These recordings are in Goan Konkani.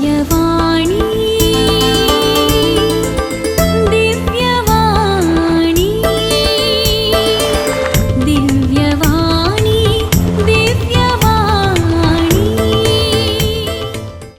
दिव्यवाणी, दिव्यवाणी, दिव्यवाणी, दिव्यवाणी.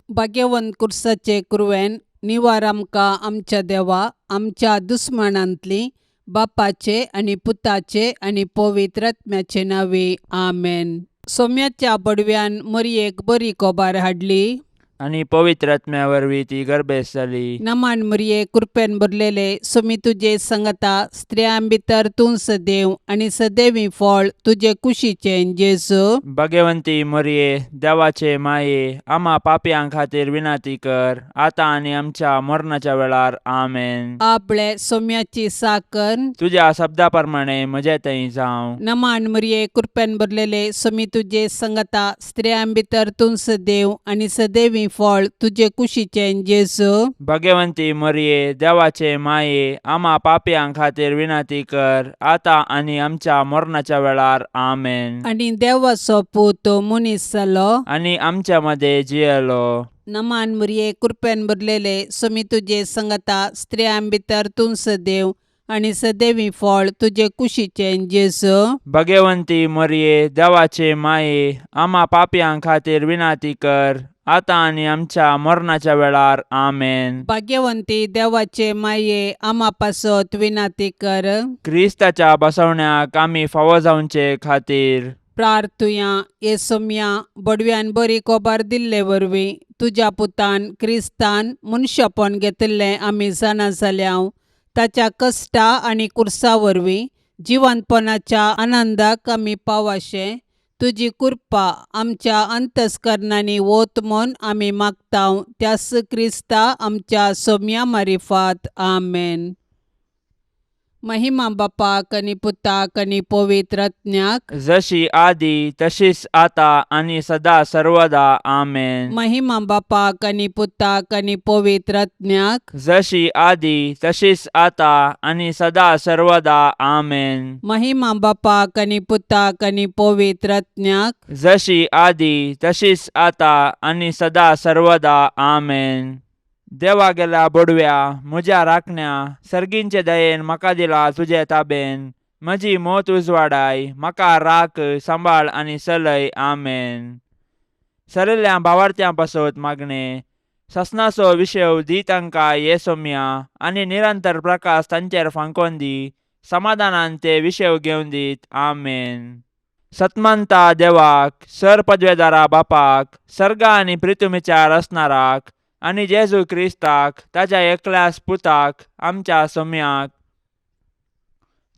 भाग्यवंत कुर्साचे कुरवेन निवार आमकां आमच्या देवा आमच्या दुस्मानांतली बापाचे आनी पुताचे आनी पवित्र आत्म्याचे नांवे आमेन. सोम्याच्या बडव्यान मरयेक बरी कोबार हाडली आनी पवित्र आत्म्या वरवीं ती गर्भेस्त जाली. नमान मरये, कृपेन भरलेले, सोमी तुजे संगता, स्त्रियां भितर तूं सदैव आनी सदैवी फळ तुजे कुशीचें जेजू. भगवंती मरये, देवाचे माये, आमा पापयां खातीर विनंती कर, आतां आनी आमच्या मरणाच्या वेळार. आमेन. आपले सोम्याची साकर. तुज्या शब्दा प्रमाणे म्हजे थंय जावं. नमान मरये, कृपेन भरलेले, सोमी तुजे संगता, स्त्रियां भितर तूं सदैव आनी सदैवी फळ तुजे कुशीचें जेजू. भगवंती मरये, देवाचे माये, आमा पापयां खातीर विनंती कर, आतां आनी आमच्या मरणाच्या वेळार. आमेन. आनी देवाचो पूत मनीस जालो आनी आमच्या मदें जियेलो. नमान मरये, कृपेन भरलेले, सोमी तुजे संगता, स्त्रियां भितर तूं सदैव आनी सदैवी फळ तुजे कुशीचें जेजू. भगवंती मरये, देवाचे माये, आमा पापयां खातीर विनंती कर, आतां आनी आमच्या मरणाच्या वेळार. आमेन. भाग्यवंती देवाचे माये, आमा पासत विनंती कर. क्रिस्ताच्या बसवण्याक आमी फावो जावचे खातीर प्रार्थुया. हे सोम्या, बडव्यान बरी कोबार दिल्ले वरवीं तुज्या पुतान क्रिस्तान मनशापण घेतिल्लें आमी जाणा जाल्या. ताच्या कश्टा आनी कुर्सा वरवीं जिवंतपणाच्या आनंदाक आमी पावाशें तुजी कृपा आमच्या अंतस्करणांनी वत म्हूण आमी मागता, त्यास क्रिस्ता आमच्या सोम्या मारिफात. आमेन. महिमा बापाक आनी पुताक आनी पवित्र आत्म्याक. जशी आदी तशीच आता आनी सदा सर्वदा. आमेन. महिमा बापाक आनी पुताक आनी पवित्र आत्म्याक. जशी आदी तशीच आता आनी सदा सर्वदा. आमेन. महिमा बापाक आनी पुताक आनी पवित्र आत्म्याक. जशी आदी तशीच आता आनी सदा सर्वदा. आमेन. देवा गेल्या बोडव्या, म्हज्या राखण्या, सर्गींचे दयेन म्हाका दिला तुजे ताबेन. म्हजी मोत उजवाडाय, म्हाका राख, सांबाळ आनी चलय. आमेन. सरिल्ल्या भावार्थ्यां पासत मागणें. ससनाचो विशेव दी तांकां ये सोम्या आनी निरंतर प्रकाश तांचेर फांकोन दी. समाधानान ते विशेव घेवन दीत. आमेन. सतमंता देवाक, सर पदवेदारा बापाक, सर्गा आनी प्रितुमीच्या रचणाराक आनी जेजू क्रिस्ताक ताच्या एकल्याच पुताक, आमच्या सोम्याक,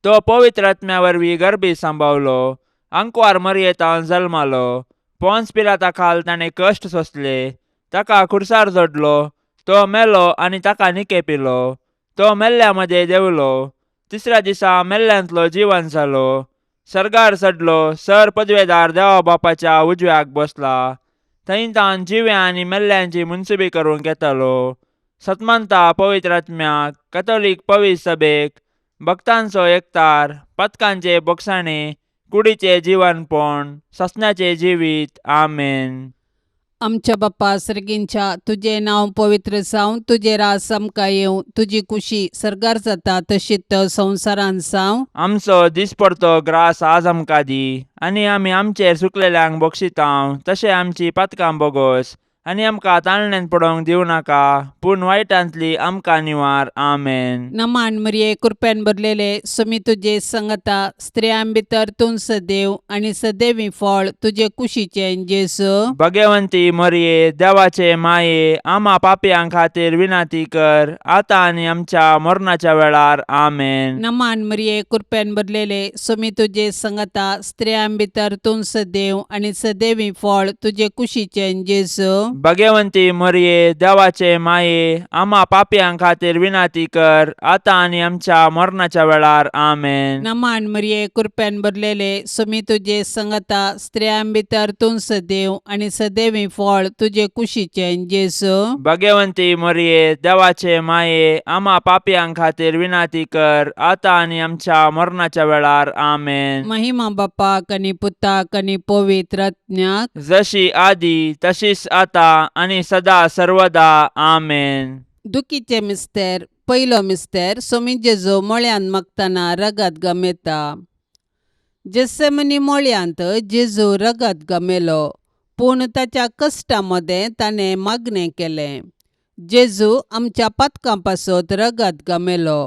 तो पवित्र आत्म्या वरवीं गर्भी सांबावलो, आंकवार मरयेतान जल्मालो, पोन्स पिलाता खाल ताणें कश्ट सोंसले, ताका खुर्सार जोडलो, तो मेलो आनी ताका निकेपिलो, तो मेल्ल्या मदें देंवलो, तिसऱ्या दिसा मेल्ल्यांतलो जिवन जालो, सर्गार चडलो, सर पदवेदार देवा बापाच्या उजव्याक बसला, थंय तावन जिव्या आनी मेल्ल्यांची मुनसुबी करूंक येतालो. सतमंता पवित्र आत्म्याक, कथोलीक पवित्र सभेक, भक्तांचो एकतार, पथकांचे बोगसाणे, कुडीचे जिवनपण, ससण्याचे जिवीत. आमेन. आमच्या बाप्पा सर्गींच्या, तुजें नांव पवित्र जावं, तुजें राज आमकां येवं, तुजी कुशी सर्गार जाता तशीच संवसारांत जावं. आमचो दिसपडतो ग्रास आज आमकां दी आनी आमी आमचेर चुकलेल्यांक बक्षितांव तशें आमची पातकां बोगोस आनी आमकां ताळण्यांत पडोवंक दिवं नाका, पूण वायटांतली आमकां निवार. आमेन. नमान मरिये, कृपेन भरलेले, सुमी तुजे संगता, स्त्रियां भितर तूं सदैव आनी सदैवी फळ तुजे कुशीचें जेजू. भगवंती मरिये, देवाचे माये, आमा पापयां खातीर विनंती कर, आतां आनी आमच्या मरणाच्या वेळार. आमेन. नमान मरिये, कृपेन भरलेले, सुमी तुजे संगता, स्त्रियां भितर तूं सदैव आनी सदैवी फळ तुजे कुशीचें जेजू. भगवंती मरिये, देवाचे माये, आमा पापयां खातीर विनंती कर, आतां आनी आमच्या मरणाच्या वेळार. आमेन. नमान मरिये, कृपेन भरलेले, सुमी तुजे संगता, स्त्रियां भितर तूं सदैव आनी सदैवी फळ तुजे कुशीचें जेजू. भगवंती मरिये, देवाचे माये, आमा पापयां खातीर विनंती कर, आतां आनी आमच्या मरणाच्या वेळार. आमेन. महिमा बापाक आनी पुताक आनी पवित्र आत्म्याक. जशी आदी तशीच आता आतां आनी सदा सर्वदा. आमेन. दुखीचे मिस्तेर. पयलो मिस्तेर. सोमी जेजू मळ्यांत मागतना रगत गमेता. जेसेमनी मळ्यांत जेजू रगत गमेलो, पूण ताच्या कश्टा मदें ताणें मागणें केलें. जेजू आमच्या पातकां पासत रगत गमेलो,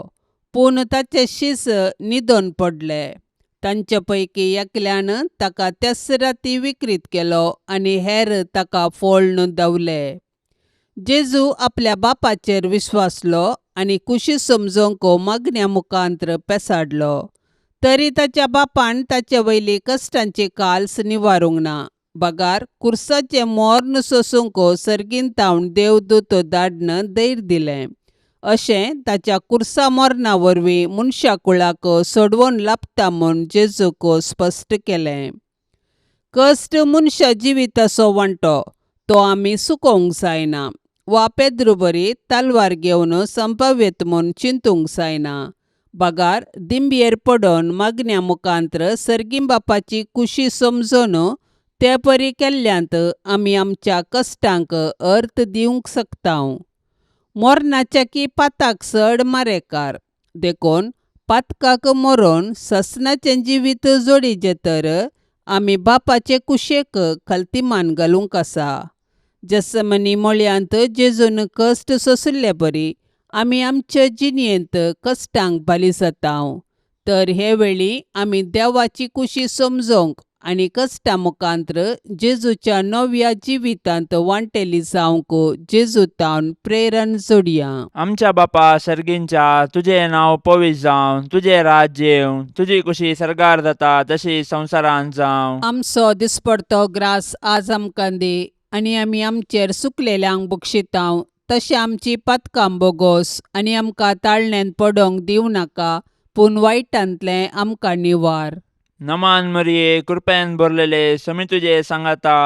पूण ताचे शीस न्हिदोन पडले. तांचे पैकी एकल्यान ताका त्याच राती विक्रीत केलो आनी हेर ताका फोळ्ण धांवले. जेजू आपल्या बापाचेर विश्वासलो आनी कुशी समजोवंक मागण्या मुखांत्र पेसाडलो. तरी ताच्या बापान ताचे वयली कश्टांची काल्स निवारूंक ना, बगार कुर्साचें मोर्न सोसूंक सर्गीन तावन देवदूत धाडन धैर्य दिलें. अशें ताच्या कुर्सा मरणा वरवीं मनशा कुळाक सोडवण लाबता म्हूण जेजूक स्पश्ट केलें. कश्ट मनशा जिविताचो वांटो, तो आमी चुकोवंक जायना वा पेद्रू बरी तलवार घेवन संपाव्यत म्हूण चिंतूंक जायना, बगार दिंबयेर पडोन मागण्या मुखांत्र सर्गीं बापाची कुशी समजून ते परी केल्ल्यांत आमी आमच्या कश्टांक अर्थ दिवंक शकता. मरणाच्या की पाताक चड मारेकार, देखून पातकाक मरोन ससनाचें जिवीत जोडीचें तर आमी बापाचे कुशेक खलतीमान घालूंक आसा. जसमनी मळयांत जेजून कश्ट सोंशिल्ले बरी आमी आमचे जिणेंत कश्टांक बाली जाता. तर हे वेळी आमी देवाची कुशी समजोवंक आनी कश्टा मुखांत्र जेजूच्या नव्या जिवितांत वांटेली जावंक जेजू तावन प्रेरण जोडया. आमच्या बापा सर्गींच्या, तुजें नांव पवित्र जावं, तुजें राज्य येवं, तुजी कुशी सर्गार जाता तशी संवसारांत जावं. आमचो दिसपडतो ग्रास आज आमकां दी आनी आमी आमचेर सुकलेल्यांक बक्षितांव तशें आमची पातकां बोगोस आनी आमकां ताळण्यांत पडोंक दिवं नाका, पूण वायटांतलें आमकां निवार. नमान मरिये, कृपेन भरलेले, समी तुजे सांगाता,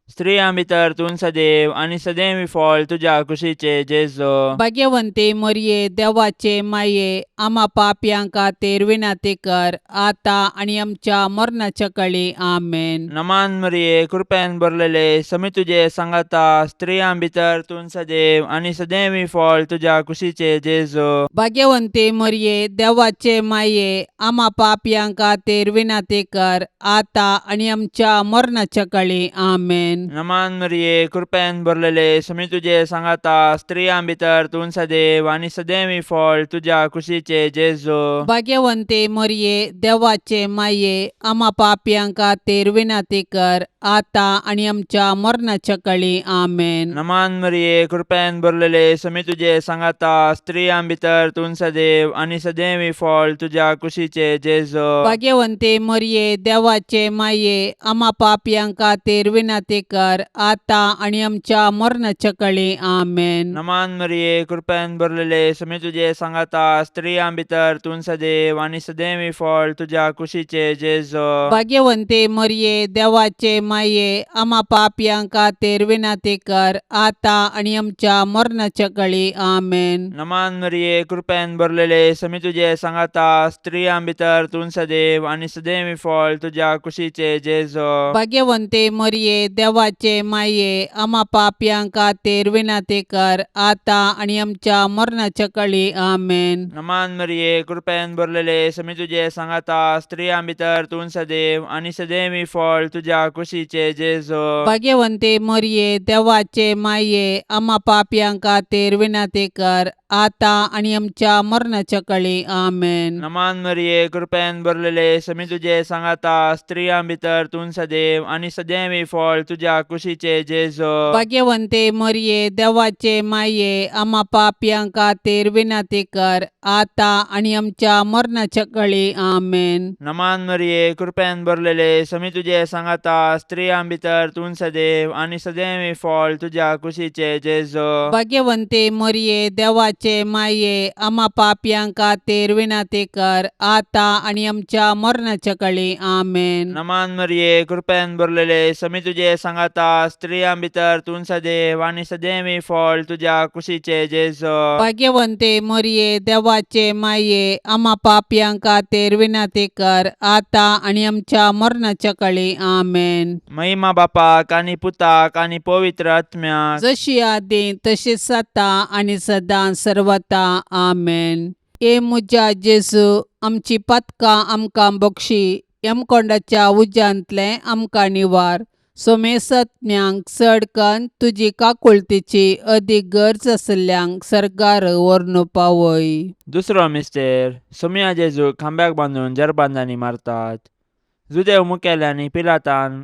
स्त्रियां भितर तूं सदैव आनी सदैव फळ तुज्या कुशीचे जेजो. भाग्यवंती मरिये, देवाचे माये, आमा पापयां खातीर विनंती कर, आतां आनी आमच्या मरणाच्या कळी. आमेन. नमान मरिये, कृपेन भरलेले, समी तुजे सांगाता, स्त्रियां भितर तूं सदैव आनी सदैव फळ तुज्या कुशीचे जेजो. भाग्यवंती मरिये, देवाचे माये, आमा पापयां खातीर विनंती कर, आतां आनी आमच्या मरणाच्या कळी. आमेन. नमान मरिये, कृपेन भरलेले, समी तुजे सांगाता, स्त्रियां भितर तूं सदैव आनी सदैव फळ तुज्या कुशीचे जेजो. भाग्यवंती मरिये, देवाचे माये, आमा पापयां खातीर विनंती कर, आतां आनी आमच्या मरणाच्या कळी. आमेन. नमान मरिये, कृपेन भरलेले, समी तुजे सांगाता, स्त्रियां भितर तूं सदैव आनी सदैव फळ तुज्या कुशीचे जेजो. भाग्यवंती मरिये, देवाचे माये, आमा पापयां खातीर विनंती कर, आतां आनी आमच्या मरणाच्या कळी. आमेन. नमान मरिये, कृपेन भरलेले, समी तुजे सांगाता, स्त्रियां भितर तूं सदैव आनी सदैव फळ तुज्या कुशीचे जेजो. भाग्यवंती मरिये, देवाचे माये, आमा पापयां खातीर विनंती कर, आतां आनी आमच्या मरणाच्या कळी. आमेन. नमान मरिये, कृपेन भरलेले, समी तुजे सांगाता, स्त्रियां भितर तूं सदैव आनी सदैव फळ तुज्या कुशीचे जेजो. भाग्यवंती मरिये, देवाचे माये, आमा पापयां खातीर विनंती कर, आतां आनी आमच्या मरणाच्या कळी. आमेन. नमान मरिये, कृपेन भरलेले, समी तुजे सांगाता, स्त्रियां भितर तूं सदैव आनी सदैव फळ तुज्या कुशीचे जेजो. भाग्यवंती मरिये, देवाचे माये, आमा पापयां खातीर विनंती कर, आतां आनी आमच्या मरणाच्या कळी. आमेन. नमान मरिये, कृपेन भरलेले, समी तुजे सांगाता, स्त्रियां भितर तूं सदैव आनी सदैव फळ तुज्या कुशीचे जेजो. भाग्यवंती मरिये, देवाचे माये, आमा पापयां खातीर विनंती कर, आतां आनी आमच्या मरणाच्या कळी. आमेन. नमान मरिये, कृपेन भरलेले, समी तुजे सांगाता, स्त्रियां भितर तूं सदैव आनी सदैव फळ तुज्या कुशीचे जेजो. भाग्यवंती मरिये, देवाचे देवाचे माये आमा पापयां खातीर विनंती कर आतां आनी आमच्या मरणाच्या कळी. आमेन. नमान मरिये, कृपेन भरलेले, समी तुजे सांगाता, स्त्रियां भितर तूं सदैव आनी सदैवी फळ तुज्या कुशीचे जेजो. भाग्यवंते मोरये, देवाचे माये, आमा पापयां खातीर विनंती कर आतां आनी आमच्या मरणाच्या कळी. आमेन. महिमा बापाक आनी पुताक आनी पवित्र आत्म्याक. जशी आदी तशीच आतां आनी सदां सर्वता. आमेन. हे म्हज्या जेजू, आमची पातकां आमकां बक्षी, यमकोंडाच्या उज्यांतलें आमकां निवार, सोमेसत्म्यांक चड कन्न तुजी काकुळतीची अदीक गरज आशिल्ल्यांक सर्गार व्हरून पावय. दुसरो मिस्तेर. सोमया जेजूक खांब्याक बांदून जरबांदांनी मारतात. जुदेव मुखेल्यांनी पिलातान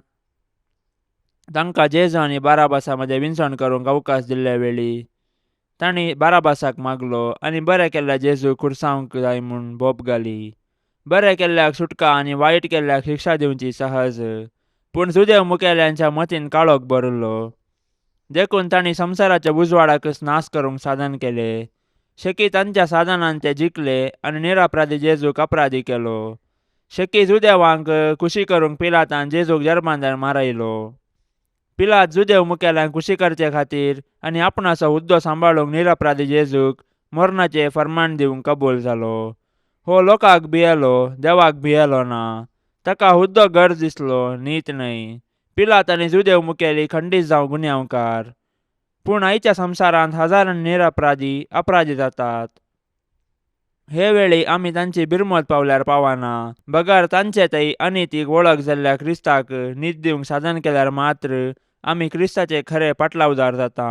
तांकां जेजू आनी बाराबासा मदें विनसण करूंक अवकाश दिल्ले वेळी तांणी बाराबासाक मागलो आनी बरें केल्ल्या जेजूक खुर्सावंक जाय म्हूण बोब घाली. बरें केल्ल्याक सुटका आनी वायट केल्ल्याक शिक्षा दिवची सहज, पूण जुदेव मुखेल्यांच्या मतीन काळोख भरिल्लो, देखून तांणी संवसाराच्या उजवाडाकच नाश करूंक साधन केलें. शेकी तांच्या साधनान ते जिखले आनी निरपराधी जेजूक अपराधी केलो. शेकी जुदेवांक खुशी करूंक पिलातान जेजूक जर्मांदार मारयलो. पिलात जुदेव मुखेल्यांक खुशी करचे खातीर आनी आपणाचो हुद्दो सांबाळूंक निरपराधी जेजूक मरणाचें फर्मान दिवंक कबूल जालो. हो लोकांक भियेलो, देवाक भियेलो ना. ताका हुद्दो गरज दिसलो, नीत न्हय. पिलात आनी जुदेव मुखेली खंडीत जावं गुन्यांवकार, पूण आयच्या संवसारांत हजारांनी निरपराधी अपराधी जातात. हे वेळी आमी तांची बिरमत पावल्यार पावना, बगर तांचे थंय अनितीक वळख जाल्ल्या क्रिस्ताक नीत दिवंक साधन केल्यार मात्र आमी क्रिस्ताचे खरे पाटलावदार जाता.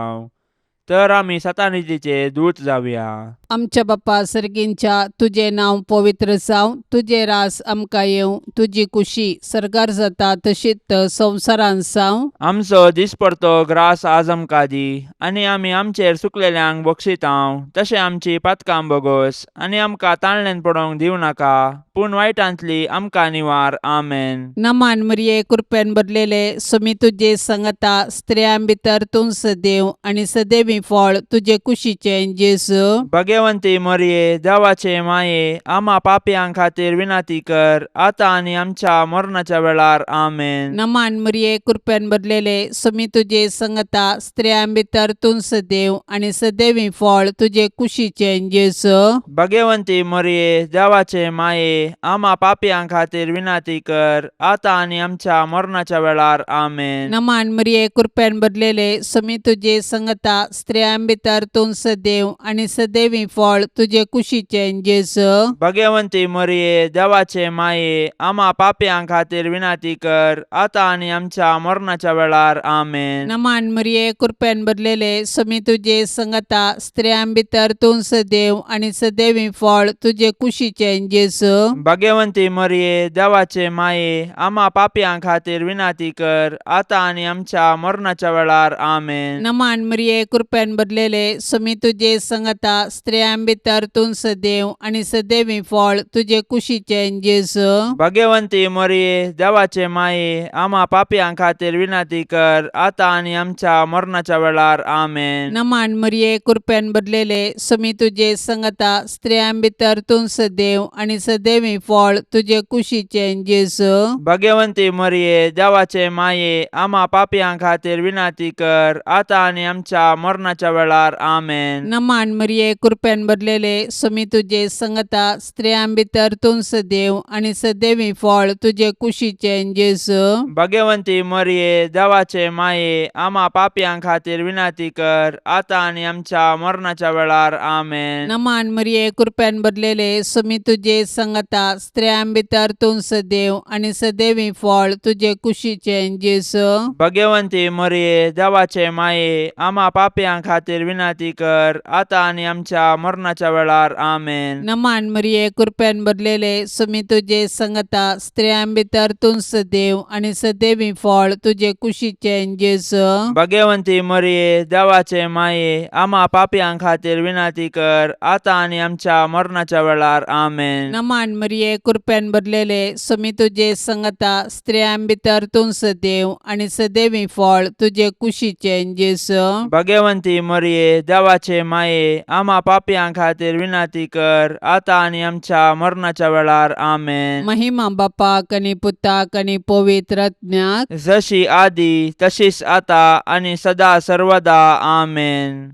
तर आमी सतानितीचे दूत जावया. आमच्या बाप्पा सर्गींच्या, तुजें नांव पवित्र जावं, तुजें रास आमकां येवं, तुजी कुशी सर्गार जाता तशीच संवसारांत जावं. आमचो दिसपडतो ग्रास आज आमकां दी, आनी आमी आमचेर चुकलेल्यांक बक्षितांव तशें आमची पातकां बोगोस, आनी आमकां ताळणेन पडोवंक दिवं नाका, पूण वायटांतली आमकां निवार. आमेन. नमान मरिये, कृपेन भरलेले, सुमी तुजे संगता, स्त्रियां भितर तूं सदैव आनी सदैवी फळ तुजे कुशीचें जेजू. भगवंती मरिये, देवाचे माये, आमा पापयां खातीर विनंती कर आतां आनी आमच्या मरणाच्या वेळार. आमेन. नमान मरिये, कृपेन भरलेले, सुमी तुजे संगता, स्त्रियां भितर तूं सदैव आनी सदैवी फळ तुजे कुशीचें जेजू. भगवंती मरिये, देवाचे माये, आमा पापयां खातीर विनंती कर आतां आनी आमच्या मरणाच्या वेळार. आमेन. नमान मरिये, कृपेन भरलेले, सुमी तुजे संगता, स्त्रियां भितर तूं सदैव आनी सदैवी फळ तुजे कुशीचें जेजू. भगवंती मरिये, देवाचे माये, आमा पापयां खातीर विनंती कर आतां आनी आमच्या मरणाच्या वेळार. आमेन. नमान मरिये, कृपेन भरलेले, सुमी तुजे संगता, स्त्रियां भितर तूं सदैव आनी सदैवी फळ तुजे कुशीचें जेजू. भगवंती मरिये, देवाचे माये, आमा पापयां खातीर विनंती कर आतां आनी आमच्या मरणाच्या वेळार. आमेन. नमान मरिये, कृपेन भरलेले, सुमी तुजे संगता, स्त्रियां भितर तूं सदैव आनी सदैवी फळ तुजे कुशीचें जेजू. भगवंती मरिये, देवाचे माये, आमा पापयां खातीर विनंती कर आतां आनी आमच्या मरणाच्या वेळार. आमेन. नमान मरिये, कृपेन भरलेले, सुमी तुजे संगता, स्त्रियां भितर तूं सदैव आनी सदैवी फळ तुजे कुशीचें जेजू. भगवंती मरिये, देवाचे माये, आमा पापयां खातीर विनंती कर आतां आनी आमच्या मरणाच्या वेळार. आमेन. नमान मरिये, कृपेन भरलेले, सुमी तुजे संगता, स्त्रियां भितर तूं सदैव आनी सदैवी फळ तुजे कुशीचें जेजू. भगवंती मरिये, देवाचे माये, आमा पापयां खातीर विनंती कर आतां आनी आमच्या मरणाच्या वेळार. आमेन. नमान मरिये, कृपेन भरलेले, सुमी तुजे संगता, स्त्रियां भितर तूं सदैव आनी सदैवी फळ तुजे कुशीचें जेजू. भगवंती मरिये, देवाचे माये, आमा पापयां खातीर विनंती कर आतां आनी आमच्या मरणाच्या वेळार. आमेन. नमान मरिये, कृपेन भरलेले, सुमी तुजे संगता, स्त्रियां भितर तूं सदैव आनी सदैवी फळ तुजे कुशीचें जेजू. भगवंती मरिये, देवाचे माये, आमा पापयां खातीर विनंती कर आतां आनी आमच्या मरणाच्या वेळार. आमेन. नमान मरिये, कृपेन भरलेले, सुमी तुजे संगता, स्त्रियां भितर तूं सदैव आनी सदैवी फळ तुजे कुशीचें जेजू. भगवंती भाग्यवंती मरिये देवाचे माये आमा पापयां खातीर विनंती कर आतां आनी आमच्या मरणाच्या वेळार. आमेन. महिमा बापाक आनी पुताक आनी पवित्र आत्म्याक. जशी आदी तशीच आता आनी सदा सर्वदा. आमेन.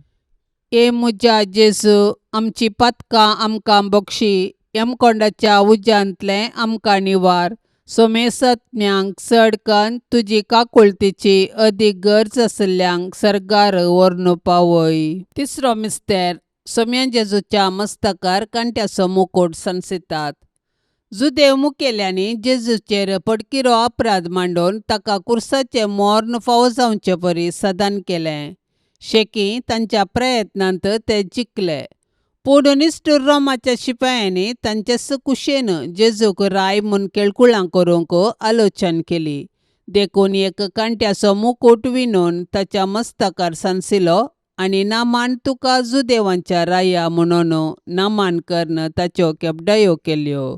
ए म्हज्या जेजू, आमची पातकां आमकां बक्षी, यमकोंडाच्या उज्यांतलें आमकां निवार, सोमेसत्म्यांक चड कन्न तुजी काकुळतीची अदीक गरज आशिल्ल्यांक सर्गार व्हरून पावय. तिसरो मिस्तेर. सोम्या जेजूच्या मस्तकार कांट्याचो मुकूट सांसितात. जुदेव मुखेल्यांनी जेजूचेर पडकिरो अपराध मांडून ताका कुर्साचें मर्ण फावो जावचे परी सदान केलें. शेकी तांच्या प्रयत्नांत ते जिखले, पूण निश्ठूर रोमाच्या शिपायांनी तांचे कुशेन जेजूक राय म्हूण केळकुळां करूंक आलोचन केली. देखून एक कांट्याचो मुकूट विणून ताच्या मस्तकार सांसिलो आनी नामान तुका जुदेवांच्या राया म्हणून नामान करून ताच्यो केपडायो केल्यो.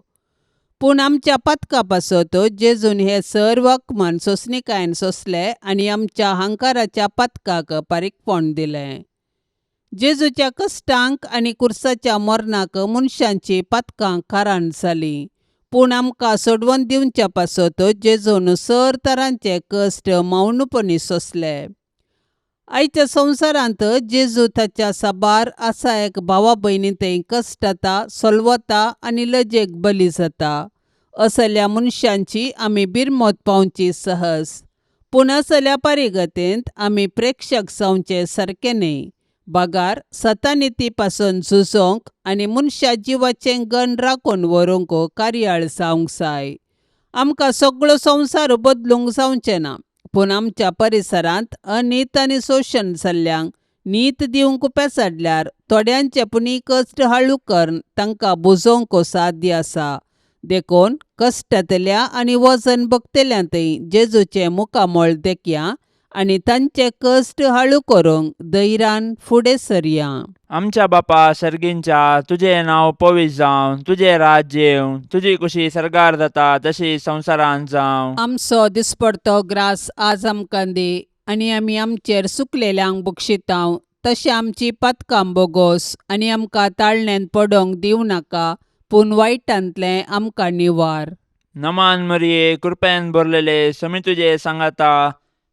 पूण आमच्या पातका पासत जेजून हे सर्व अपमान सोंसणीकायेन सोंसले आनी आमच्या हंकाराच्या पातकाक पारीकपण दिलें. जेजूच्या कश्टांक आनी कुर्साच्या मरणाक मनशांची पातकां कारण जालीं, पूण आमकां सोडवून दिवच्या पासत जेजून सर तरांचे कश्ट मौनपणी सोंसले. आयच्या संवसारांत जेजू ताच्या साबार आसा एक भावा भयणी थंय कश्टता, सोलवता आनी लजेक बली जाता. असल्या मनशांची आमी बिरमत पावची सहज, पूण असल्या परिगतेंत आमी प्रेक्षक जावचे सारकें न्हय, बगार सतानिती पासून झुजोंक आनी मनशा जिवाचें गण राखून व्हरूंक कार्याळ जावंक जाय. आमकां सगळो संवसार बदलूंक जावचें ना, पूण आमच्या परिसरांत अनीत आनी शोशण जाल्ल्यांक नीत दिवंक पेसाडल्यार थोड्यांचे पुणी कश्ट हाळू करून तांकां बुजोवंक साध्य आसा. देखून कश्टांतल्या आनी वजन भोगतल्या थंय जेजूचें मुखामळ देखया आनी तांचे कश्ट हाळू करूंक धैर्यान फुडें सरया. आमच्या बापा सर्गींच्या, तुजें नांव पवित्र जावं, तुजें राज्य येवं, तुजी कुशी सर्गार जाता तशी संवसारांत जावं. आमचो दिसपडतो ग्रास आज आमकां दी आनी आमी आमचेर सुकलेल्यांक बक्षितांव तशें आमची पातकां बोगोस आनी आमकां ताळण्यांत पडोंक दिवं नाका, पूण वायटांतलें आमकां निवार. नमान मरिये, कृपेन भरलेले, समी तुजे सांगाता,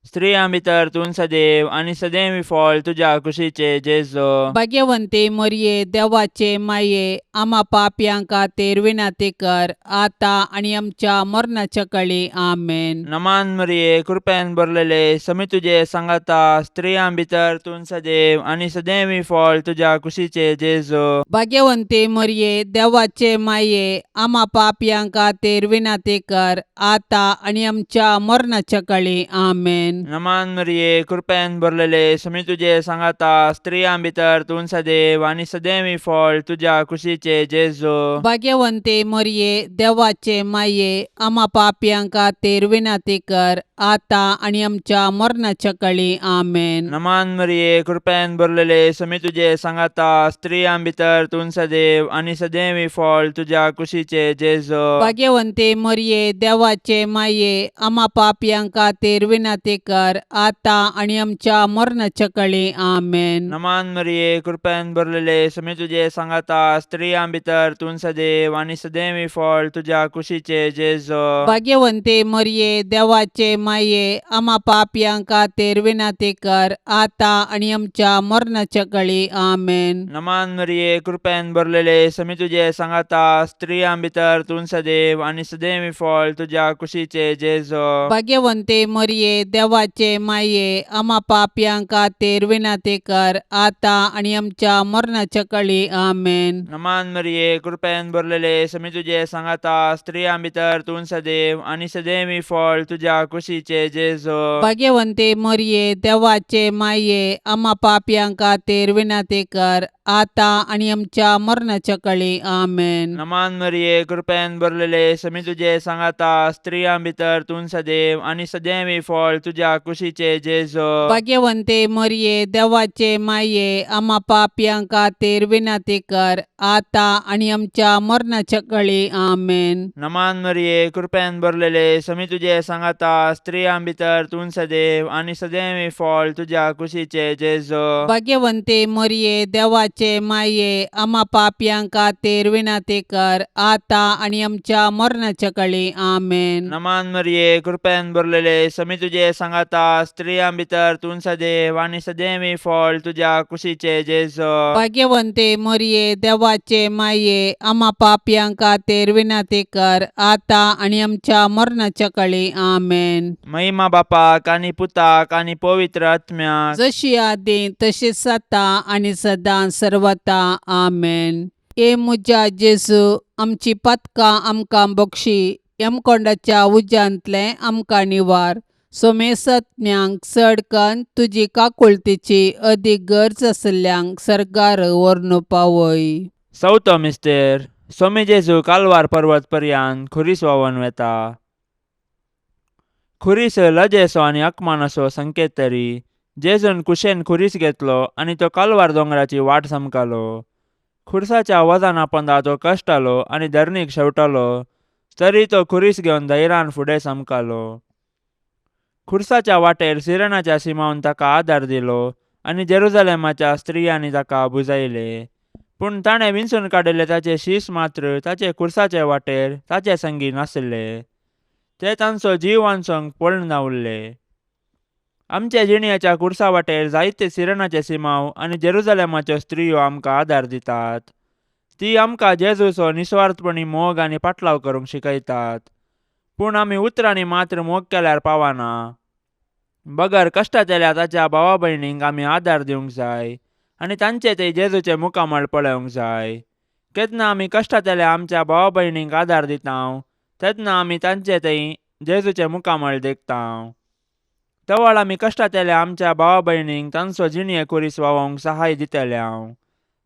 स्त्रियां भितर तूं सदैव आनी सदैव फळ तुज्या कुशीचे जेजो. भाग्यवंती मरिये, देवाचे माये, आमा पापयां खातीर विनंती कर आतां आनी आमच्या मरणाच्या कळी. आमेन. नमान मरिये, कृपेन भरलेले, समी तुजे सांगाता, स्त्रियां भितर तूं सदैव आनी सदैव फळ तुज्या कुशीचे जेजो. भाग्यवंती मरिये, देवाचे माये, आमा पापयां खातीर विनंती कर आतां आनी आमच्या मरणाच्या कळी. आमेन. नमान मरिये, कृपेन भरलेले, समी तुजे सांगाता, स्त्रियां भितर तूं सदैव आनी सदैव फळ तुज्या कुशीचे जेजो. भाग्यवंती मरिये, देवाचे माये, आमा पापयां खातीर विनंती कर आतां आनी आमच्या मरणाच्या कळी. आमेन. नमान मरिये, कृपेन भरलेले, समी तुजे सांगाता, स्त्रियां भितर तूं सदैव आनी सदैव फळ तुज्या कुशीचे जेजो. भाग्यवंती मरिये, देवाचे माये, आमा पापयां खातीर विनंती कर आतां आनी आमच्या मरणाच्या कळी. आमेन. नमान मरिये, कृपेन भरलेले, समी तुजे सांगाता, स्त्रियां भितर तूं सदैव आनी सदैव फळ तुज्या कुशीचे जेजो. भाग्यवंती मरिये, देवाचे माये, आमा पापयां खातीर विनंती कर आतां आनी आमच्या मरणाच्या कळी. आमेन. नमान मरिये, कृपेन भरलेले, समी तुजे सांगाता, स्त्रियां भितर तूं सदैव आनी सदैव फळ तुज्या कुशीचे जेजो. भाग्यवंती मरिये, देवाचे माये, आमा पापयां खातीर विनंती कर आतां आनी आमच्या मरणाच्या कळी. आमेन. नमान मरिये, कृपेन भरलेले, समी तुजे सांगाता, स्त्रियां भितर तूं सदैव आनी सदैव फळ तुज्या कुशीचे जेजो. भाग्यवंती मरिये, देवाचे माये, आमा पापयां खातीर विनंती कर आतां आनी आमच्या मरणाच्या कळी. आमेन. नमान मरिये, कृपेन भरलेले, समी तुजे सांगाता, स्त्रियां भितर तूं सदैव आनी सदैव फळ तुज्या तुज्या कुशीचे जेजो. भाग्यवंते मरये, देवाचे माये, आमा पापयां खातीर विनंती कर, आतां आनी आमच्या मरणाच्या कळी. आमेन. नमान मरिये, कृपेन भरलेले, समी तुजे सांगाता, स्त्रियां भितर तूं सदैव आनी सदैव फळ तुज्या कुशीचे जेजो. भाग्यवंते मरये, देवाचे माये, आमा पापयां खातीर विनंती कर, आतां आनी आमच्या मरणाच्या कळी. आमेन. नमान मरिये, कृपेन भरलेले, समी तुजे सांगाता, स्त्रियां भितर तूं सदैव आनी सदैव फळ तुज्या कुशीचे जेजो. भाग्यवंते मरये, देवाचे माये, आमा पापयां खातीर विनंती कर, आतां आनी आमच्या मरणाच्या कळी. आमेन. महिमा बापाक आनी पुताक आनी पवित्र आत्म्याक. जशी आदी तशीच आतां आनी सदां सर्वता. आमेन. ए म्हज्या जेजू, आमची पातकां आमकां बक्षी, यमकोंडाच्या उज्यांतलें आमकां निवार, सोमेसत्म्यांक चड कन्न तुजी काकुळतीची अदीक गरज आशिल्ल्यांक सर्गार व्हरून पावय. चवथो मिस्तेर. सोमी जेजू कालवार पर्वत पर्यान खुरीस व्हांवन वेता. खुरीस लजेचो आनी अकमानाचो संकेत तरी जेजून कुशेन खुरीस घेतलो आनी तो कालवार दोंगराची वाट समकालो. खुरसाच्या वजना पोंदा तो कश्टालो आनी धरणीक शेवटालो, तरी तो खुरीस घेवन धैरान फुडें समकालो. खुरसाच्या वाटेर सिरणाच्या सिमावन ताका आदार दिलो आनी जेरुजलेमाच्या स्त्रियांनी ताका बुजायले. पूण ताणें विंचून काडिल्ले ताचे शीस मात्र ताचे खुरसाचे वाटेर ताचे संगी नासले. ते तांचो जीव वांचोवंक पळून उरले. आमच्या जिणयाच्या खुरसा वाटेर जायते सिरणाचे सिमाव आनी जेरुजलेमाच्यो स्त्रियो आमकां आदार दितात. ती आमकां जेजूचो निस्वार्थपणी मोग आनी पाटलाव करूंक शिकयतात. पूण आमी उतरांनी मात्र मोग केल्यार पावना, बगर कश्टांतल्या ताच्या भावा भयणींक आमी आदार दिवंक जाय आनी तांचे ते जेजूचे मुखामळ पळोवंक जाय. केन्ना आमी कश्टांतल्या आमच्या भावा भयणींक आदार दिता तेन्ना आमी तांचे थंय जेजूचे मुखामळ देखता. तवळ आमी कश्टांतल्या आमच्या भावा भयणींक तांचो जिणये खुरीस व्हांवोवंक सहाय दितले.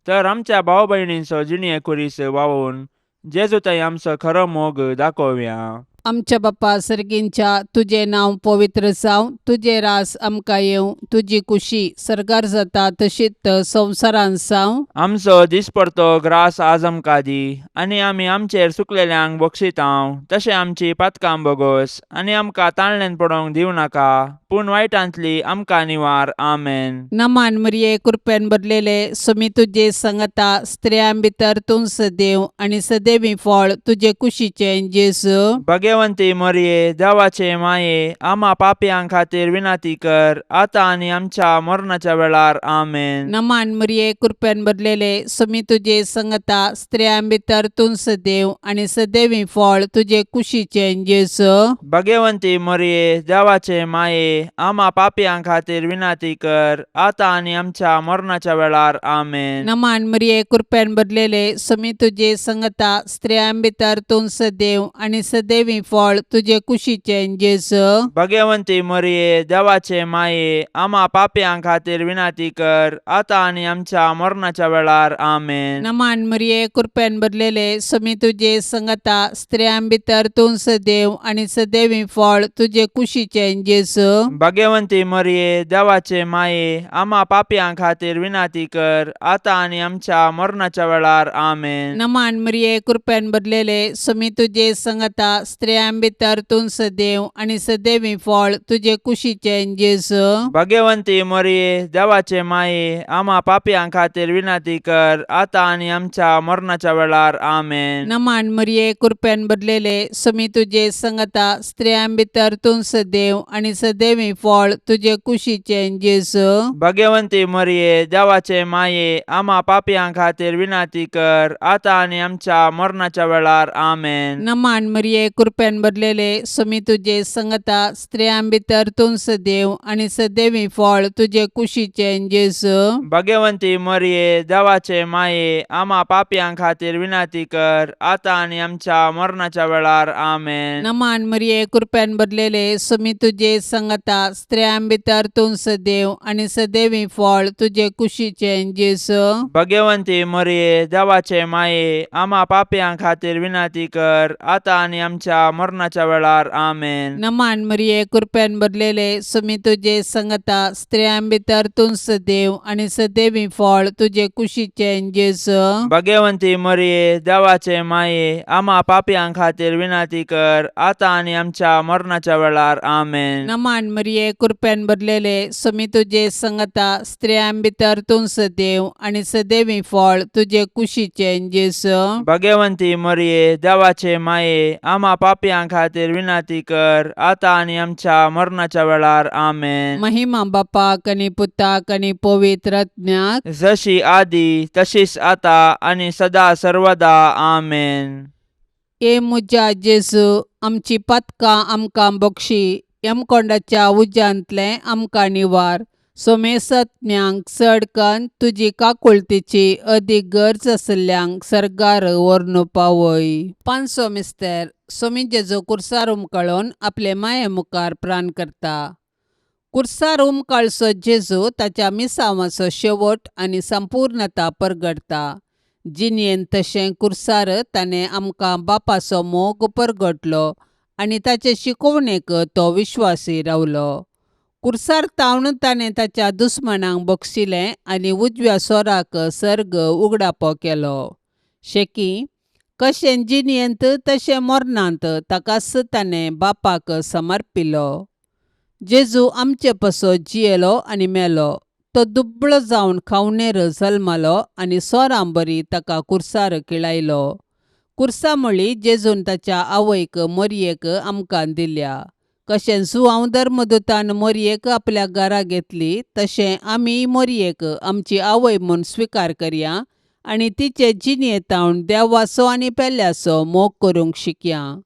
तर आमच्या भाव भयणींचो जिणये खुरीस व्हांवोवन जेजू थंय आमचो खरो मोग दाखोवया. आमच्या बाप्पा सर्गींच्या, तुजें नांव पवित्र जावं, तुजें रास आमकां येवं, तुजी कुशी सर्गार जाता तशीच संवसारांत जावं. आमचो दिसपडतो ग्रास आज आमकां दी आनी आमी आमचेर सुकलेल्यांक बक्षितांव तशें आमची पातकां बोगोस आनी आमकां ताळण्यान पडोवंक दिवं नाका, पूण वायटांतली आमकां निवार. आमेन. नमान मरिये, कृपेन भरलेले, सुमी तुजे संगता, स्त्रियां भितर तूं सदैव आनी सदैवी फळ तुजे कुशीचें जेजू. भगवंती मरिये, देवाचे माये, आमा पापयां खातीर विनंती कर, आतां आनी आमच्या मरणाच्या वेळार. आमेन. नमान मरिये, कृपेन भरलेले, सुमी तुजे संगता, स्त्रियां भितर तूं सदैव आनी सदैवी फळ तुजे कुशीचें जेजू. भगवंती मरिये, देवाचे माये, आमा पापयां खातीर विनंती कर, आतां आनी आमच्या मरणाच्या वेळार. आमेन. नमान मरिये, कृपेन भरलेले, सुमी तुजे संगता, स्त्रियां भितर तूं सदैव आनी सदैवी फळ तुजे कुशीचें जेजू. भगवंती मरिये, देवाचे माये, आमा पापयां खातीर विनंती कर, आतां आनी आमच्या मरणाच्या वेळार. आमेन. नमान मरिये, कृपेन भरलेले, सुमी तुजे संगता, स्त्रियां भितर तूं सदैव आनी सदैवी फळ तुजे कुशीचें जेजू. भगवंती मरिये, देवाचे माये, आमा पापयां खातीर विनंती कर, आतां आनी आमच्या मरणाच्या वेळार. आमेन. नमान मरिये, कृपेन भरलेले, सुमी तुजे संगता, स्त्रियां भितर तूं सदैव आनी सदैवी फळ तुजे कुशीचें जेजू. भगवंती मरिये, देवाचे माये, आमा पापयां खातीर विनंती कर, आतां आनी आमच्या मरणाच्या वेळार. आमेन. नमान मरिये, कृपेन भरलेले, सुमी तुजे संगता, स्त्रियां भितर तूं सदैव आनी सदैवी फळ तुजे कुशीचें जेजू. भगवंती मरिये, देवाचे माये, आमा पापयां खातीर विनंती कर, आतां आनी आमच्या मरणाच्या वेळार. आमेन. नमान मरिये, कृपेन भरलेले, सुमी तुजे संगता, स्त्रियां भितर तूं सदैव आनी सदैवी फळ तुजे कुशीचें जेजू. भगवंती मरिये, देवाचे माये, आमा पापयां खातीर विनंती कर, आतां आनी आमच्या मरणाच्या वेळार. आमेन. नमान मरिये, कृपेन भरलेले, सुमी तुजे संगता, स्त्रियां भितर तूं सदैव आनी सदैवी फळ तुजे कुशीचें जेजू. भगवंती मरिये, देवाचे माये, आमा पापयां खातीर विनंती कर, आतां आनी आमच्या आमच्या मरणाच्या वेळार. आमेन. नमान मरिये, कृपेन भरलेले, सुमी तुजे संगता, स्त्रियां भितर तूं सदैव आनी सदैवी फळ तुजे कुशीचें जेजू. भगवंती मरिये, देवाचे माये, आमा पापयां खातीर विनंती कर, आतां आनी आमच्या मरणाच्या वेळार. आमेन. नमान मरिये, कृपेन भरलेले, सुमी तुजे संगता, स्त्रियां भितर तूं सदैव आनी सदैवी फळ तुजे कुशीचें जेजू. भगवंती मरिये, देवाचे माये, आमा पापयां खातीर विनंती कर, आतां आनी आमच्या मरणाच्या वेळार. आमेन. महिमा बापाक आनी पुताक आनी पवित्र आत्म्याक. जशी आदी तशीच आता आनी सदा सर्वदा. आमेन. ए म्हज्या जेजू, आमची पातकां आमकां बक्षी, यमकोंडाच्या उज्यांतलें आमकां निवार, सोमेसत्म्यांक चड कन्न तुजी काकुळतीची अदीक गरज आशिल्ल्यांक सर्गार व्हरून पावय. पांचसो मिस्तर. सोमी जेजू कुर्सार उमकळून आपले माये मुखार प्राण करता. कुर्सार उमकाळचो जेजू ताच्या मिसांवाचो शेवट आनी संपूर्णता परगटता. जिणेंत तशें कुर्सार ताणें आमकां बापाचो मोग परगटलो आनी ताचे शिकोवणेक तो विश्वासी रावलो. कुर्सार तावन ताणें ताच्या दुस्मानांक बक्षिलें आनी उजव्या सोराक सर्ग उगडापो केलो. शेकी कशें जिणेंत तशें मरणांत ताकाच ताणें बापाक समर्पिलो. जेजू आमचे पासत जियेलो आनी मेलो. तो दुबळो जावन खावणेर जल्मलो आनी सोरां बरी ताका कुर्सार किळायलो. कुर्सा म्हळी जेजून ताच्या आवयक मोरयेक आमकां दिल्या. कशें जुआंव धर्मदूतान मोरयेक आपल्या घरा घेतली तशें आमी मोरयेक आमची आवय म्हूण स्विकार करया आनी तिचे जिणेंत देवाचो आनी पेल्याचो मोग करूंक शिकया.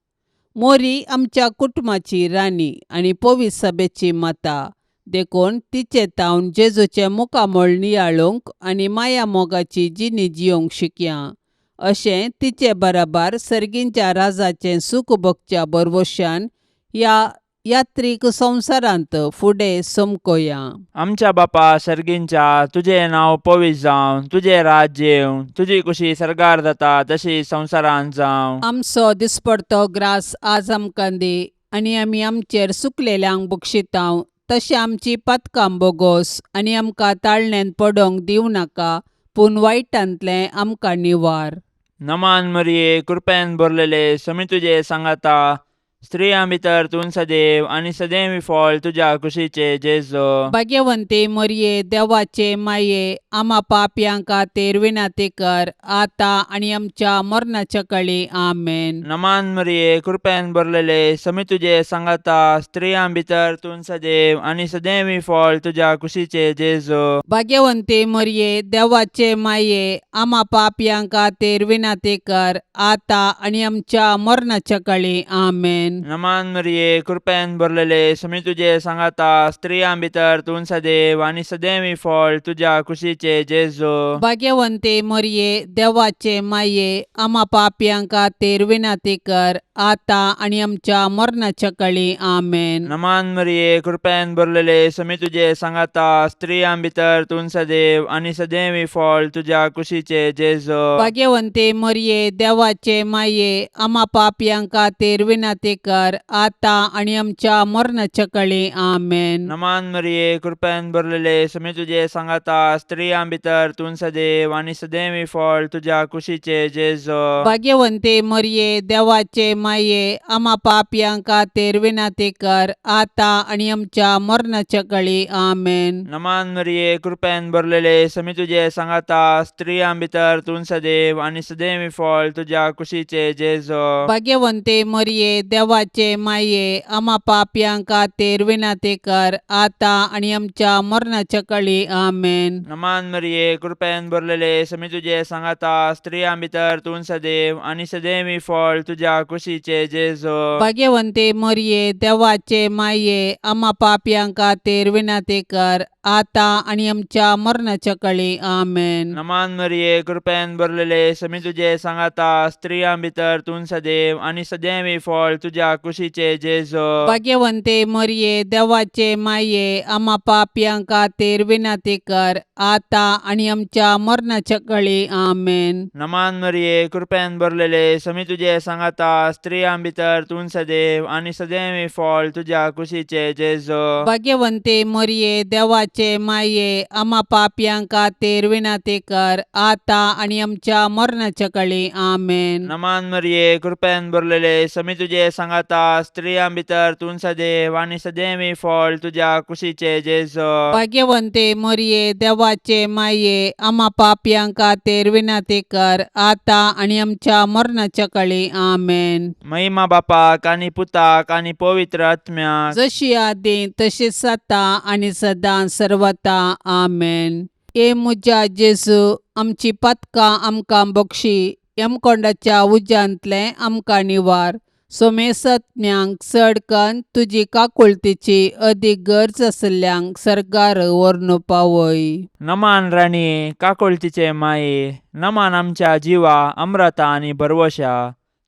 मोरी आमच्या कुटुंबाची राणी आनी पवित्र सभेची माता, देखून तिचे तावन जेजूचें मुखामळ नियाळूंक आनी माया मोगाची जिणी जियोंक शिकया. अशें तिचे बराबर सर्गींच्या राजाचें सूख भोगच्या भरवशान ह्या यात्रीक संवसारांत फुडें समकोया. आमच्या बापा सर्गींच्या, तुजें नांव पवित्र जावं, तुजें राज्य येवं, तुजी कुशी सर्गार जाता तशी संवसारांत जावं. आमचो दिसपडतो ग्रास आज आमकां दी आनी आमी आमचेर सुकलेल्यांक बक्षितांव तशें आमची पातकां बोगोस आनी आमकां ताळण्यांत पडोंक दिवं नाका, पूण वायटांतलें आमकां निवार. नमान मरिये, कृपेन भरलेले, समी तुजे सांगाता, स्त्रियां भितर तूं सदैव आनी सदैव फळ तुज्या कुशीचे जेजू. भाग्यवंती मरिये, देवाचे माये, आमा पापयां खातीर विनंती कर, आतां आनी आमच्या मरणाच्या कळी. आमेन. नमान मरिये, कृपेन भरलेले, समी तुजे सांगाता, स्त्रियां भितर तूं सदैव आनी सदैव फळ तुज्या कुशीचे जेजू. भाग्यवंती मरिये, देवाचे माये, आमा पापयां खातीर विनंती कर, आतां आनी आमच्या मरणाच्या कळी. आमेन. नमान मरिये, कृपेन भरलेले, समी तुजे सांगाता, स्त्रियां भितर तूं सदैव आनी सदैव फळ तुज्या कुशीचे जेजू. भाग्यवंती मरिये, देवाचे माये, आमा पापयां खातीर विनंती कर, आतां आनी आमच्या मरणाच्या कळी. आमेन. नमान मरिये, कृपेन भरलेले, समी तुजे सांगाता, स्त्रियां भितर तूं सदैव आनी सदैव फळ तुज्या कुशीचे जेजू. भाग्यवंती मरिये, देवाचे माये, आमा पापयां खातीर विनंती कर, आतां आनी आमच्या मरणाच्या कळी. आमेन. नमान मरिये, कृपेन भरलेले, समी तुजे सांगाता, स्त्रियां भितर तूं सदैव आनी सदैव फळ तुज्या कुशीचे जेजू. भाग्यवंती मरिये, देवाचे माये, आमा पापयां खातीर विनंती कर, आतां आनी आमच्या मरणाच्या कळी. आमेन. नमान मरिये, कृपेन भरलेले, समी तुजे सांगाता, स्त्रियां भितर तूं सदैव आनी सदैव फळ तुज्या कुशीचे जेजू. भाग्यवंती मरिये, देवाचे माये, आमा पापयां खातीर विनंती कर, आतां आनी आमच्या मरणाच्या कळी. आमेन. नमान मरिये, कृपेन भरलेले, समी तुजे सांगाता, स्त्रियां भितर तूं सदैव आनी सदैव फळ तुज्या कुशीचे जेजू. भाग्यवंती मरिये, देवाचे माये, आमा पापयां खातीर विनंती कर, आतां आनी आमच्या मरणाच्या कळी. आमेन. नमान मरिये, कृपेन भरलेले, समी तुजे सांगाता, स्त्रियां भितर तूं सदैव आनी सदैव फळ तुज्या तुज्या कुशीचे जेजो. भाग्यवंते मरये, देवाचे माये, आमा पापयां खातीर विनंती कर, आतां आनी आमच्या मरणाच्या कळी. आमेन. नमान मरिये, कृपेन भरलेले, समी तुजे सांगाता, स्त्रियां भितर तूं सदैव आनी सदैव फळ तुज्या कुशीचे जेजो. भाग्यवंते मरये, देवाचे माये, आमा पापयां खातीर विनंती कर, आतां आनी आमच्या मरणाच्या कळी. आमेन. नमान मरिये, कृपेन भरलेले, समी तुजे सांगाता, स्त्रियां भितर तूं सदैव आनी सदैव फळ तुज्या कुशीचे जेजो. भाग्यवंते मरये, देवाचे माये, आमा पापयां खातीर विनंती कर, आतां आनी आमच्या मरणाच्या कळी. आमेन. महिमा बापाक आनी पुताक आनी पवित्र आत्म्याक. जशी आदी तशीच आतां आनी सदां सर्वता. आमेन. ए म्हज्या जेजू, आमची पातकां आमकां बक्षी, यमकोंडाच्या उज्यांतलें आमकां निवार, सोमेसत्म्यांक चड कन्न तुजी काकुळतीची अदीक गरज आशिल्ल्यांक सर्गार व्हरून पावय. नमान राणये, काकुळतीचे माये, नमान आमच्या जिवा, अम्रता आनी भरवशा.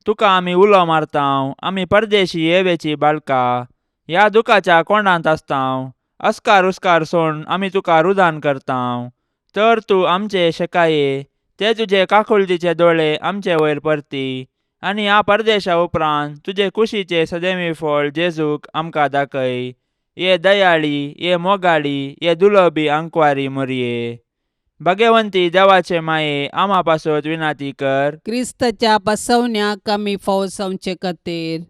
तुका आमी उलो मारतांव, आमी परदेशी येवेची बाळका, ह्या दुखाच्या कोंडांत आसतांव. अस्कार उस्कार सोड आमी तुका रुदान करतांव, तर तूं आमचे शेकाये ते तुजे काकुळतीचे दोळे आमचे वयर परती आनी ह्या परदेशा उपरांत तुजे कुशीचे सदैवी फळ जेजूक आमकां दाखय. ये दयाळी, ये मोगाळी, ये दुलबी आंकवारी मोरये, भगवंती देवाचे माये, आमा पासत विनाती कर. क्रिस्ताच्या बसवण्याक आमी फावो जावचे खातीर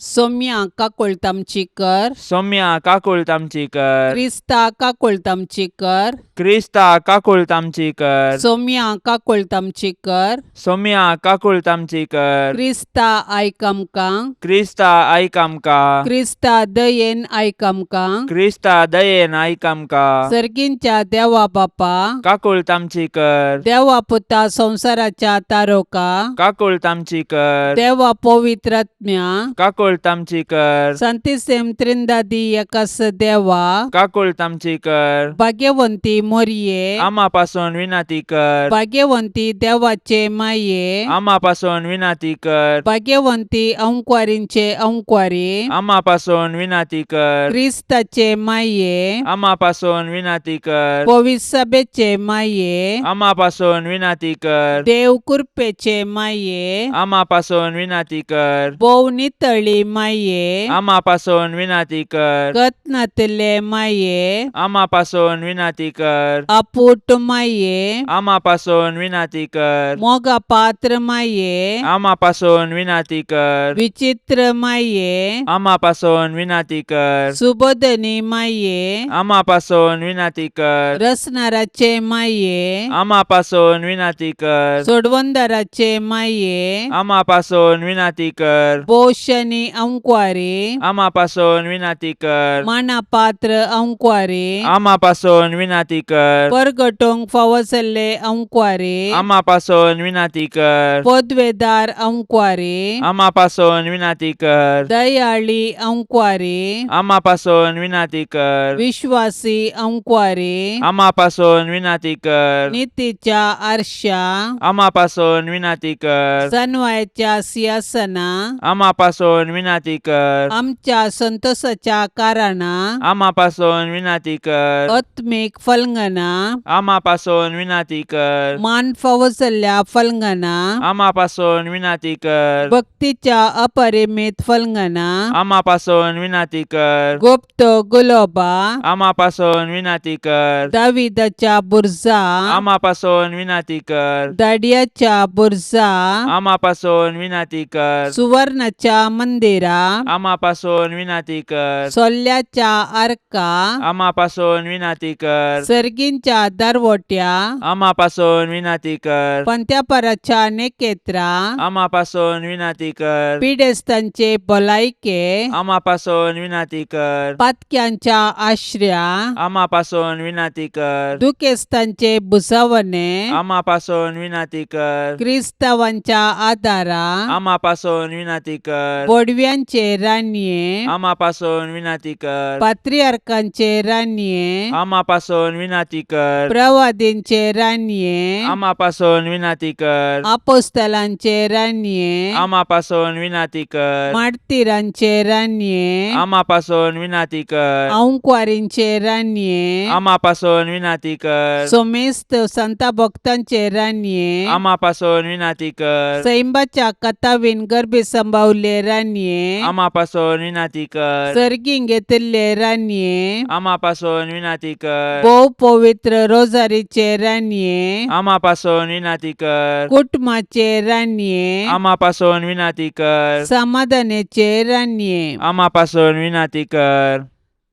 सोम्या काकुळट आमची कर. सौम्या काकुळट आमची कर. क्रिस्ता काकुळट आमची कर. क्रिस्ता काकुळट आमची कर. सोम्या काकुळट आमची कर. सौम्या काकुळट आमची कर. क्रिस्ता आयक आमकां. क्रिस्ता आयक आमकां. क्रिस्ता दयेन आयक आमकां. क्रिस्ता दयेन आयक आमकां. सर्गींच्या देवा बापा, काकुळट आमची कर. देवा पुता संवसाराच्या तारोका, काकुळट आमची कर. देवा पवित्रात्म्या, काकुळट आमची कर. संतिसेम त्रिंदादी एकास देवा, काकुळट आमची कर. भाग्यवंती मोरये, आमा पासून विनंती कर. भाग्यवंती देवाचे माये, आमा पासून विनंती कर. भाग्यवंती अंकवारींचे अंकवारी, आमा पासून विनंती कर. क्रिस्ताचे माये, आमा पासून विनंती कर. पविसभेचे माये, आमा पासून विनंती कर. देव कृपेचे माये, आमा पासून विनंती कर. भोव नितळी माये, आमा पासून विनंती कर. कत्नातले माये, आमा पासून विनंती कर. अपूट माये, आमा पासून विनंती कर. मोगा पात्र माये, आमा पासून विनंती कर. विचित्र माये, आमा पासून विनंती कर. सुबोधनी माये, आमा पासून विनंती कर. रसनाराचे माये, आमा पासून विनंती कर. सोडवंदाराचे माये, आमा पासून विनंती कर. पोशनी अंकवारी, आमा पासून विनंती कर. मानापात्र अंकवारी, आमा पासून विनंती कर. परगटोंक फावो जाल्ले अंकवारी, आमा पासून विनंती कर. पदवेदार अंकवारी, आमा पासून विनंती कर. दयाळी अंकवारी, आमा पासून विनंती कर. विश्वासी अंकवारी, आमा पासून विनंती कर. नितीच्या आरशा, आमा पासून विनंती कर. सनवायच्या सिंहासना, आमा पासून विनंती कर. आमच्या संतोषाच्या कारणा, आमा पासून विनंती कर. आत्मीक फलंगना, आमा पासून विनंती कर. मान फावो जाल्ल्या फलंगना, आमा पासून विनंती कर. भक्तीच्या अपरिमित फलंगना, आमा पासून विनंती कर. गुप्त गुलोबा, आमा पासून विनंती कर. दाविदाच्या बुर्जा, आमा पासून विनंती कर. दाडियाच्या बुर्जा, आमा पासून विनंती कर. सुवर्णाच्या मंदिरा, आमा पासून विनंती कर. सोल्ल्याच्या आर्का, आमा पासून विनंती कर. सर्गींच्या दरवट्या, आमा पासून विनंती कर. पंत्यापराच्या नेकेत्रा, आमा पासून विनंती कर. पिडेस्तांचे भलायके, आमा पासून विनंती कर. पातक्यांच्या आश्र्या, आमा पासून विनंती कर. दुखेस्तांचे भुजवणे, आमा पासून विनंती कर. क्रिस्तावांच्या आदारा, आमा पासून विनंती कर. बोडव्या बडव्यांचे रानये, आमा पासून विनाती कर. पात्रियार्कांचे रानये, आमा पासून विनाती कर. प्रवादींचे रानये, आमा पासून विनाती कर. आपोस्तलांचे रानये, आमा पासून विनाती कर. मार्तीरांचे रानये, आमा पासून विनाती कर. आंकवारींचे रानये, आमा पासून विनाती कर. सोमेस्त संता भक्तांचे रानये, आमा पासून विनाती कर. सैंबाच्या कथावीन गर्भे संभावले रानये, आमा पासून विनाती कर. सर्गीं घेतिल्ले रानये, आमा पासून विनाती कर. भोव पवित्र रोजारीचे रानये, आमा पासून विनाती कर. कुटुंबाचे रानये, आमा पासून विनाती कर. समाधानाचे रानये, आमा पासून विनाती कर.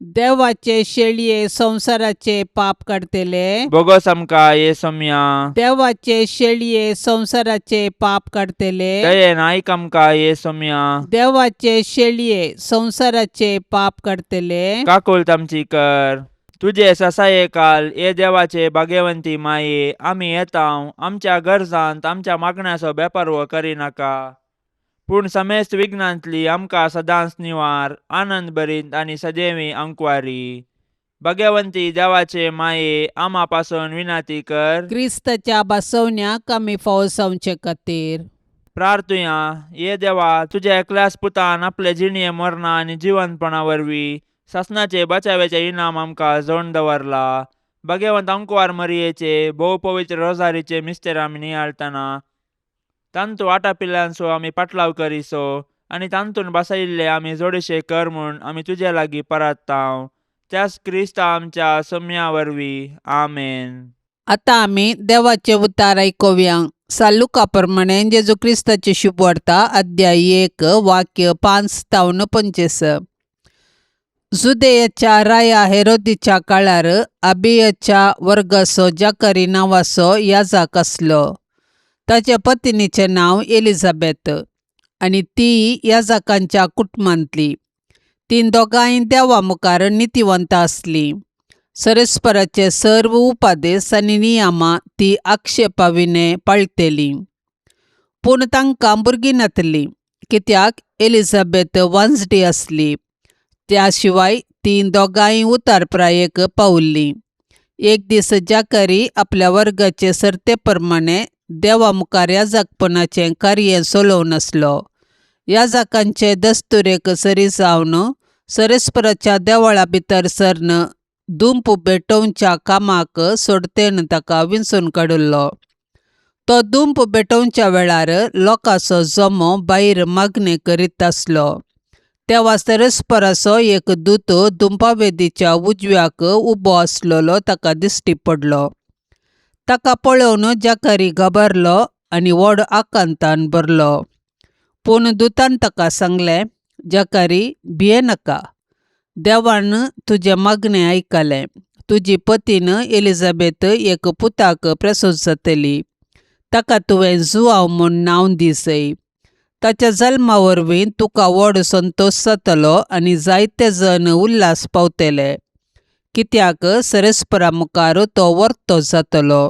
देवाचे शेळये संवसाराचे पाप काडतले, बोगोस आमकां ये सोम्या. देवाचे शेळये संवसाराचे पाप काडतले, दयेन आयक आमकां ये सोम्या. देवाचे शेळये संवसाराचे पाप काडतले, काकुळट आमची कर. तुजे ससाये काल ये देवाचे भाग्यवंती माये, आमी येता आमच्या गरजांत आमच्या मागण्याचो बेपर्व करिनाका, पूण समेस्त विघ्नांतली आमकां सदांच निवार, आनंद भरीत आनी सदैवी अंकवारी. भाग्यवंती देवाचे माये, आमा पासून विनाती कर. क्रिस्ताच्या बसवण्याक आमी फावो जावचे खातीर प्रार्थुया. ये देवा, तुज्या एकल्याच पुतान आपले जिणये मरणा आनी जिवंतपणा वरवीं सासणाचे बचाव्याचे इनाम आमकां जोडून दवरला. भाग्यवंत अंकवार मरियेचे भोव पवित्र रोजारीचे मिस्तेर आमी नियाळतना तांतू आटापिल्ल्यांचो आमी पाटलाव करिसो आनी तांतून बसयिल्ले आमी जोडशे कर म्हूण आमी तुजे लागीं परात्तांव, त्याच क्रिस्ता आमच्या सोम्या वरवीं. आमेन. आतां आमी देवाचे उतार आयकुया. सालुका प्रमाणे जेजू क्रिस्ताची शुभवार्ता, अध्याय 1, वाक्य 5 तावन 25. जुदेयाच्या राया हेरोदीच्या काळार अबियाच्या वर्गाचो जाकरी नांवाचो याजक आसलो. ताच्या पत्नीचें नांव एलिझाबेथ आनी ती याजकांच्या कुटुंबांतली. तीं दोगांय देवा मुखार नितीवंत आसलीं. सरस्पराचे सर्व उपादेस आनी नियमां ती आक्षेपाविणे पाळटली. पूण तांकां भुरगीं नातलीं, कित्याक एलिझाबेथ वांजडी आसली. त्या शिवाय तीं दोगांय उतार प्रायेक पावल्लीं. एक दीस जाकरी आपल्या वर्गाचे सर्ते प्रमाणे देवा मुखार याजकपणाचें कार्य चलोवन आसलो. याजकांचे दस्तुरेक सरी जावन सरस्पराच्या देवळा भितर सरन दुंप भेटोवच्या कामाक सोडतेन ताका विंचून काडिल्लो. तो दुंप भेटोवच्या वेळार लोकांचो जमो भायर मागणें करीत आसलो. तेवा सरस्पराचो एक दूत दुंपावेदीच्या उजव्याक उबो आसलेलो ताका दिश्टी पडलो. ताका पळोवन जाकरी घाबरलो आनी व्हड आकांतान भरलो. पूण दुतान ताका सांगलें, जाकरी भियेनाका, देवान तुजें मागणें आयकलें. तुजी पतीन एलिझाबेथ एक पुताक प्रसूत जातली. ताका तुवें जुआव म्हूण नांव दिसय. ताच्या जल्मा वरवीं तुका व्हड संतोश जातलो आनी जायते जण उल्हास पावतले, कित्याक सरस्परा मुखार तो वर्तो जातलो.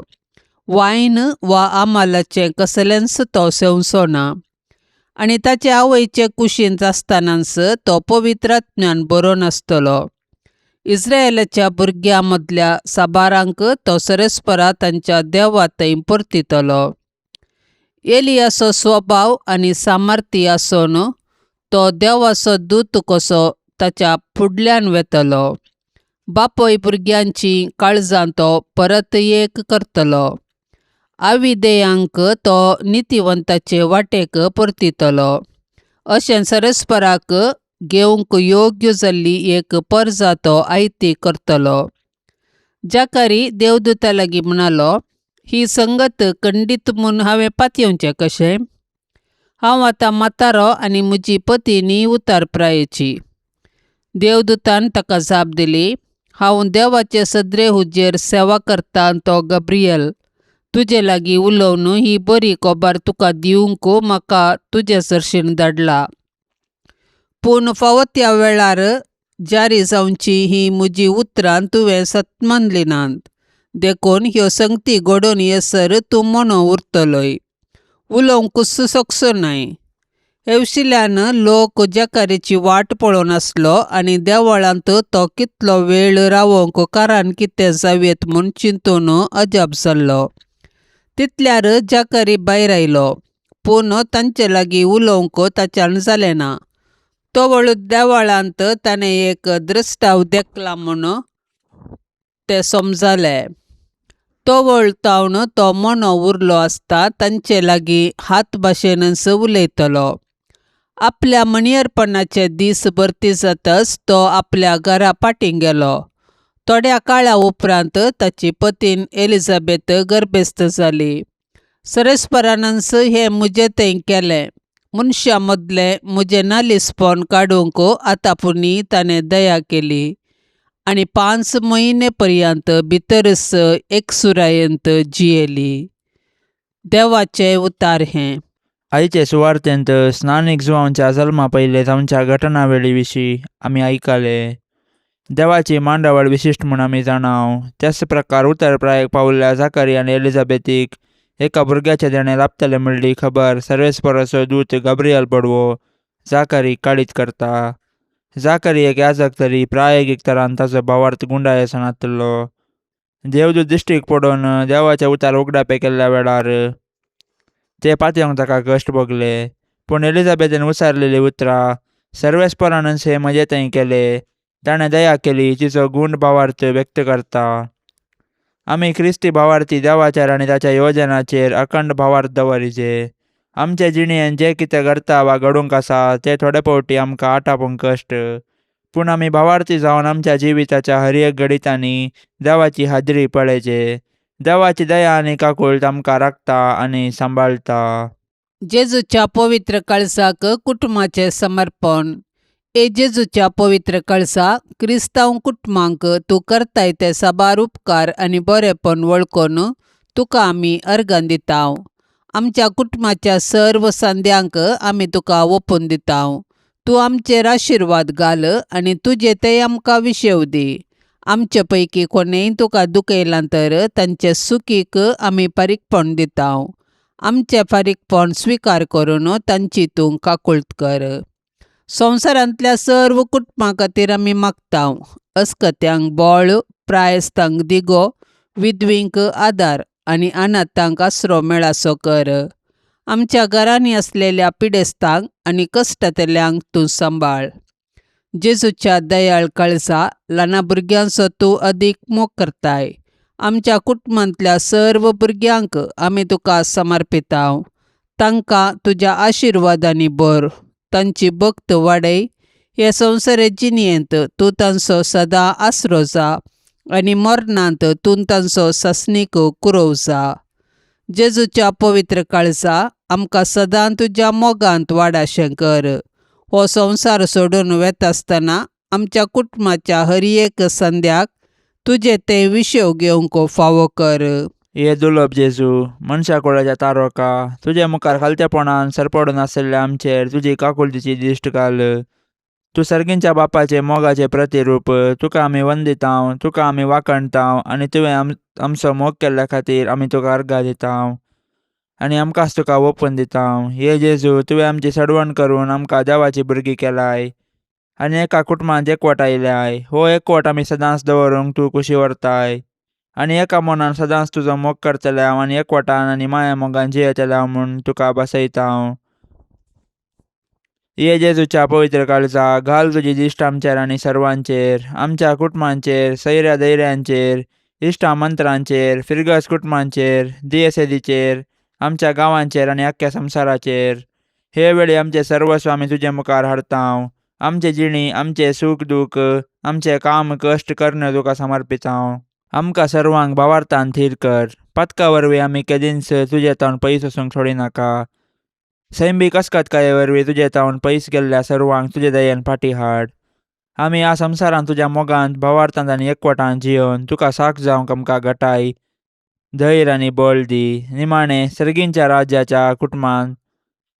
वायन वा आमालाचें कसलेंच तो सेवचो ना आनी ताचे आवयचे कुशींत आसतनाच तो पवित्र आत्म्यान बरोवन आसतलो. इस्रायलाच्या भुरग्यां मदल्या साबारांक तो सरस्परा तांच्या देवा थंय परतितलो. एलियाचो स्वभाव आनी सामर्थ्य आसून तो देवाचो दूत कसो ताच्या फुडल्यान वेतलो. बापूय भुरग्यांची काळजां तो परत एक करतलो. आविदेयांक तो नितीवंताचे वाटेक परतितलो. अशें सरस्पराक घेवंक योग्य जाल्ली एक परजा तो आयती करतलो. जाकरी देवदूता लागीं म्हणालो, ही संगत खंडीत म्हूण हांवें पातयेवचें कशें? हांव आतां म्हातारो आनी म्हजी पतीनी उतार प्रायेची. देवदूतान ताका जाप दिली, हांव देवाचे सदरे हुजेर सेवा करता तो गब्रियल. तुजे लागीं उलोवन ही बरी खबर तुका दिवंक म्हाका तुजे सरशीन धाडला. पूण फावो त्या वेळार जारी जावची ही म्हजी उतरां तुवें सत्मानली नात, देखून ह्यो संगती घडोवन येसर तूं मोनो उरतलोय, उलोवंकूच शकचो नाय. हेवशिल्यान लोक जकारीची वाट पळोवन आसलो आनी देवळांत तो कितलो वेळ रावोंक कारान कितें जावयेत म्हूण चिंतून अजाप जाल्लो. तितल्यार जाकारी भायर आयलो, पूण तांचे लागीं उलोवंक ताच्यान जालें ना. तवळ देवळांत ताणें एक द्रश्टाव देखला म्हूण ते समजले. तवळ तावन तो मोनो उरलो आसता तांचे लागीं हात भाशेनच उलयतलो. आपल्या मणयरपणाचे दीस भरती जातच तो आपल्या घरा फाटीं गेलो. थोड्या काळा उपरांत ताची पतीन एलिझाबेथ गर्भेस्त जाली. सरेस्परानच हें म्हजें थंय केलें. मनशां मदलें म्हजें नालिसपण काडूंक आतां पुणी ताणें दया केली आनी 5 म्हयने पर्यंत भितरच एकसुरायेंत जियेली. देवाचें उतार हें. आयचे सुवार्तेंत स्नानीक जुवांच्या जल्मा पयले जावच्या घटनावेळी विशीं आमी आयकले. देवाची मांडावळ विशिश्ट म्हूण आमी जाणाव. त्याच प्रकार उतर प्रायेक पावल्ल्या जाकारी आनी एलिझाबेथीक एका भुरग्याचें देणें लाभतलें म्हणली खबर सर्वेस्पराचो दूत गाब्रियल बडवो जाकारी काडीत करता. जाकारी एक याजक तरी प्रायोगीक तरान ताचो भावार्थ गुंडायेसन आसलो. देवदूत दिश्टीक पडून देवाचे उतार उगडापे केल्ल्या वेळार ते पातयेवंक ताका कश्ट भोगले. पूण एलिझाबेथीन उचारलेली उतरां सर्वेस्परानच हे म्हजे थंय केले, ताणें दया केली तिचो गुंड भावार्थ व्यक्त करता. आमी क्रिस्ती भावार्थी देवाचेर आनी ताच्या योजनाचेर अखंड भावार्थ दवरिजे. आमचे जिणेन जें कितें घडता वा घडूंक आसा तें थोडे फावटी आमकां आटापूंक कश्ट, पूण आमी भावार्थी जावन आमच्या जिविताच्या हर एक घडितांनी देवाची हाजरी पळयचे. देवाची दया आनी काकूळट आमकां राखता आनी सांबाळटा. जेजूच्या पवित्र कळसाक कुटुंबाचें समर्पण. ए जेजूच्या पवित्र कळसा, क्रिस्तांव कुटुंबांक तूं करताय ते साबार उपकार आनी बरेपण वळखून तुका आमी अर्गां दिताव. आमच्या कुटुंबाच्या सर्व संद्यांक आमी तुका ओपून दिताव. तूं आमचेर आशिर्वाद घाल आनी तुजे ते आमकां विशेव दी. आमचे पैकी कोणेय तुका दुखयलां तर तांचे सुखीक आमी फारीकपण दिताव. आमचें फारीकपण स्विकार करून तांची तूं काकूळट कर. संवसारांतल्या सर्व कुटुंबां खातीर आमी मागताव. अस्कत्यांक बळ, प्रायस्तांक दिगो, विधवींक आदार आनी अनाथांक आसरो मेळासो कर. आमच्या घरांनी आसलेल्या पिडेस्तांक आनी कश्टांतल्यांक तूं सांबाळ. जेजूच्या दयाळ काळजा, ल्हाना भुरग्यांचो तूं अदीक मोग करताय. आमच्या कुटुंबांतल्या सर्व भुरग्यांक आमी तुका समर्पिताव. तांकां तुज्या आशिर्वादांनी भर, तांची भक्त वाडय. हे संवसारे जिणेंत तूं तांचो सदां आसरो जा आनी मरणांत तूं तांचो सासणीक कुरोव जा. जेजूच्या पवित्र काळजा, आमकां सदां तुज्या मोगांत वाडाशें कर. हो संवसार सोडून वेता आसतना आमच्या कुटुंबाच्या हर एक संद्याक तुजें तें विशेव घेवंक फावो कर. हे दुर्लभ जेजू, मनशा कुळाच्या तारोका, तुजे मुखार खालतेपणान सरपडून आशिल्ल्या आमचेर तुजी काकुळटीची दिश्ट घाल. तूं सर्गींच्या बापाचे मोगाचे प्रतिरूप. तुका आमी वंदिताव, तुका आमी वाखणताव आनी तुवें आमचो मोग केल्ल्या खातीर आमी तुका अर्गां दिताव आनी आमकांच तुका ओपून दिताव. हे जेजू, तुवें आमची सडवण करून आमकां देवाची भुरगीं केलाय आनी एका कुटुंबांत एकवट आयल्याय. हो एकवट आमी सदांच दवरूंक तूं खुशी व्हरताय आनी एका मनान सदांच तुजो मोग करतले हांव आनी एकवटान आनी माया मोगान जियेतले हांव म्हूण तुका बसयता हांव. हे जेजूच्या पवित्र काळजा, घाल तुजी दिश्ट आमचेर आनी सर्वांचेर, आमच्या कुटुंबांचेर, सैऱ्या दैऱ्यांचेर, इश्टा मंत्रांचेर, फिरगस कुटुंबांचेर, दियेसेदीचेर, आमच्या गांवांचेर आनी अख्ख्या संवसाराचेर. हे वेळी आमचे सर्वस्व आमी तुजे मुखार हाडताव. आमचे जिणी, आमचे सूख दूख, आमचे काम कश्ट करणे तुका समर्पिताव. आमकां सर्वांक भावार्थान थीर कर. पातका वरवीं आमी केदींच तुजे तावन पयस वचूंक सोडिनाका. सैमीक अस्कतकाये वरवीं तुजे तावन पयस गेल्ल्या सर्वांक तुजे दयेन फाटीं हाड. आमी ह्या संवसारांत तुज्या मोगांत, भावार्थांत आनी एकवटान जियोवन तुका साक्ष जावंक आमकां घटाय, धैर्य आनी बळ दी. निमाणें सर्गींच्या राज्याच्या कुटुंबान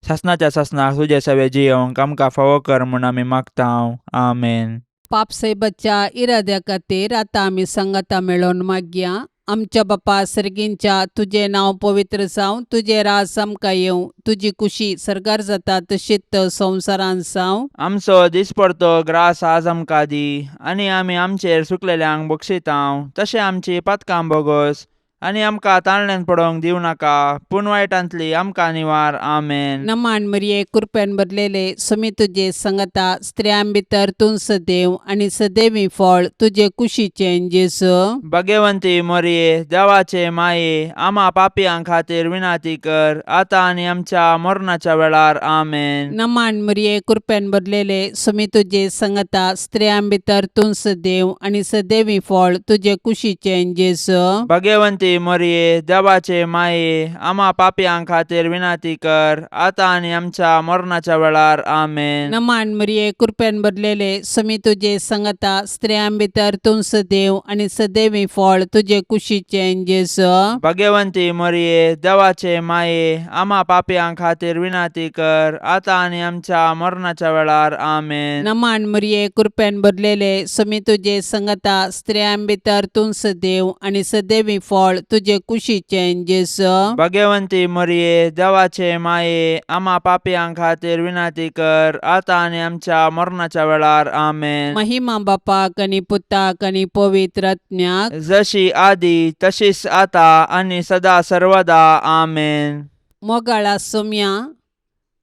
सासणाच्या सासणाक तुजे सवे जियोवंक आमकां फावो कर म्हूण आमी मागताव. आमेन. पापसाहेबाच्या इराद्या खातीर आतां आमी सांगाता मेळोवन मागया. आमच्या बापा सर्गींच्या तुजें नांव पवित्र जावं, तुजें राज आमकां येवं, तुजी कुशी सर्गार जाता तशीच संवसारांत जावं. आमचो दिसपडतो ग्रास आज आमकां दी आनी आमी आमचेर सुकलेल्यांक बक्षितांव तशें आमची पातकां बोगस आनी आमकां ताळण्यान पडोवंक दिवं नाका पूण वायटांतली आमकां निवार. आमेन. नमान मरिये, कृपेन भरलेले, समी तुजे संगता, स्त्रियां भितर तूं सदैव आनी सदैवी फळ तुजे कुशीचें जेजू. भगवंती मोरये, देवाचे माये, आमा पापयां खातीर विनाती कर आतां आनी आमच्या मरणाच्या वेळार. आमेन. नमान मरिये, कृपेन भरलेले, समी तुजे संगता, स्त्रियां भितर तूं सदैव आनी सदैवी फळ तुजे कुशीचें जेजू. भगवंती मोरये, देवाचे माये, आमा पापयां खातीर विनाती कर आतां आनी आमच्या मरणाच्या वेळार. आमेन. नमान मरिये, कृपेन भरलेले, समी तुजे संगता, स्त्रियां भितर तूं सदैव आनी सदैवी फळ तुजे कुशीचें जेजू. भगवंती मोरये, देवाचे माये, आमा पापयां खातीर विनाती कर आतां आनी आमच्या मरणाच्या वेळार. आमेन. नमान मरिये, कृपेन भरलेले, समी तुजे संगता, स्त्रियां भितर तूं सदैव आनी सदैवी फळ तुजे कुशीचें जेजू. भगवंती मोरये, देवाचे माये, आमा पापयां खातीर विनाती कर आतां आनी आमच्या मरणाच्या वेळार. आमेन. महिमा बापाक आनी पुताक आनी पवित्र आत्म्याक, जशी आदी तशीच आता आनी सदा सर्वदा. आमेन. मोगाळा सोम्या,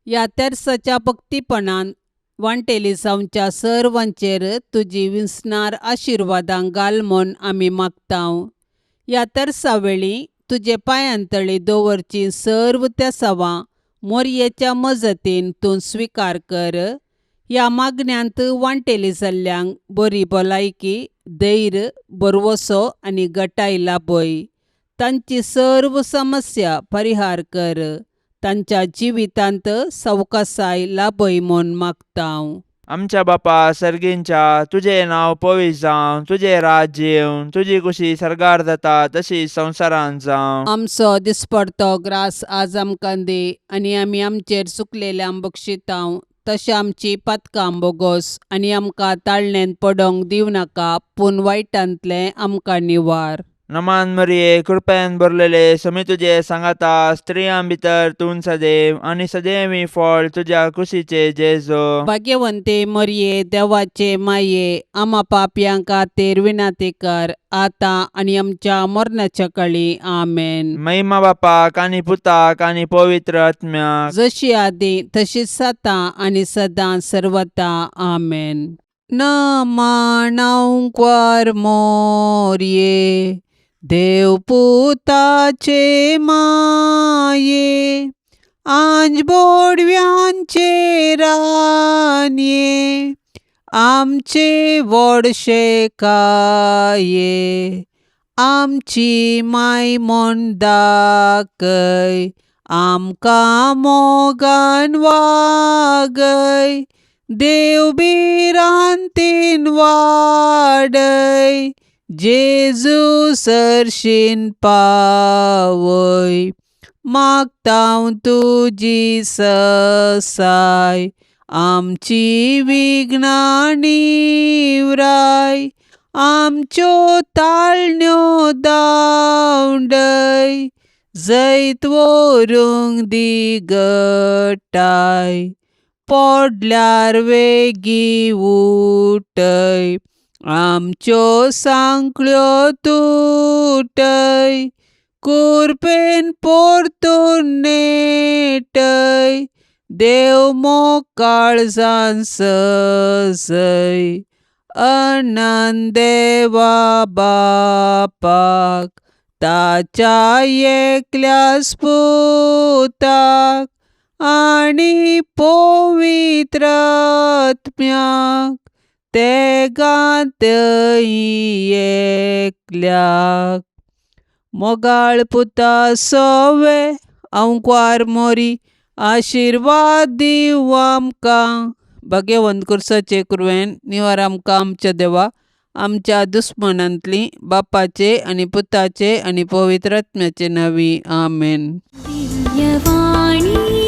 ह्या तेर्साच्या भक्तीपणान वांटेली जावच्या सर्वांचेर तुजी विसणार आशिर्वादां घाल म्हूण आमी मागतांव. ह्या तेर्सा वेळी तुजे पांयांतळी दवरची सर्व तेसावां मोरयेच्या मजतीन तूं स्विकार कर. ह्या मागण्यांत वांटेली जाल्ल्यांक बरी भलायकी, धैर्य, भरवसो आनी गटाय लाभय. तांची सर्व समस्या परिहार कर. तांच्या जिवितांत सवकासाय लाभय म्हूण मागतांव. आमच्या बापा सर्गींच्या, तुजें नांव पवित्र जावं, तुजें राज्य येवं, तुजी कुशी सर्गार जाता तशी संवसारांत जावं. आमचो दिसपडतो ग्रास आज आमकां दी आनी आमी आमचेर चुकलेल्यांक बक्षितांव तशें आमची पातकां बोगोस आनी आमकां ताळणेंत पडोंक दिवं नाका पूण वायटांतलें आमकां निवार. नमान मरिये, कृपेन भरलेले, समी तुजे सांगाता, स्त्रियां भितर तूं सदैव आनी सदैवी फळ तुज्या कुशीचे जेजो. भाग्यवंते मरिये, देवाचे माये, आमा पापयां खातीर विनंती कर आतां आनी आमच्या मरणाच्या कळी. आमेन. महिमा बापाक आनी पुताक आनी पवित्र आत्म्याक, जशी आदी तशीच आतां आनी सदां सर्वता. आमेन. नमनांक्वार मोरये, देवपुताचे माये, आंज बोडव्यांचे रानये, आमचे व्हडशे काये, आमची माय म्हूण दाखय, आमकां मोगान वागय, देव भिरांतीन वाडय, जेजू सरशीन पावय, मागतांव तुजी ससाय, आमची विघ्नां निवराय, आमच्यो ताळण्यो दावंडय, जैत व्हरूंक दी गटाय, पडल्यार वेगीं उठय, आमच्यो सांकळ्यो तुटय, कुरपेन परतून नेटय, देव मोग काळजान सजय, अनंत देवा बापाक, ताच्या एकल्याच पुताक आनी पवित्र आत्म्याक, तेगांतय एकल्याक. मोगाळ पुता सोवे अंकवार मोरी, आशिर्वाद दिवं आमकां. भाग्यवंत कुर्साचे कुरवेन निवार आमकां आमच्या देवा आमच्या दुस्मनांतली, बापाचे आनी पुताचे आनी पवित्र आत्म्याचे नांवी. आमेन. दिव्यवाणी.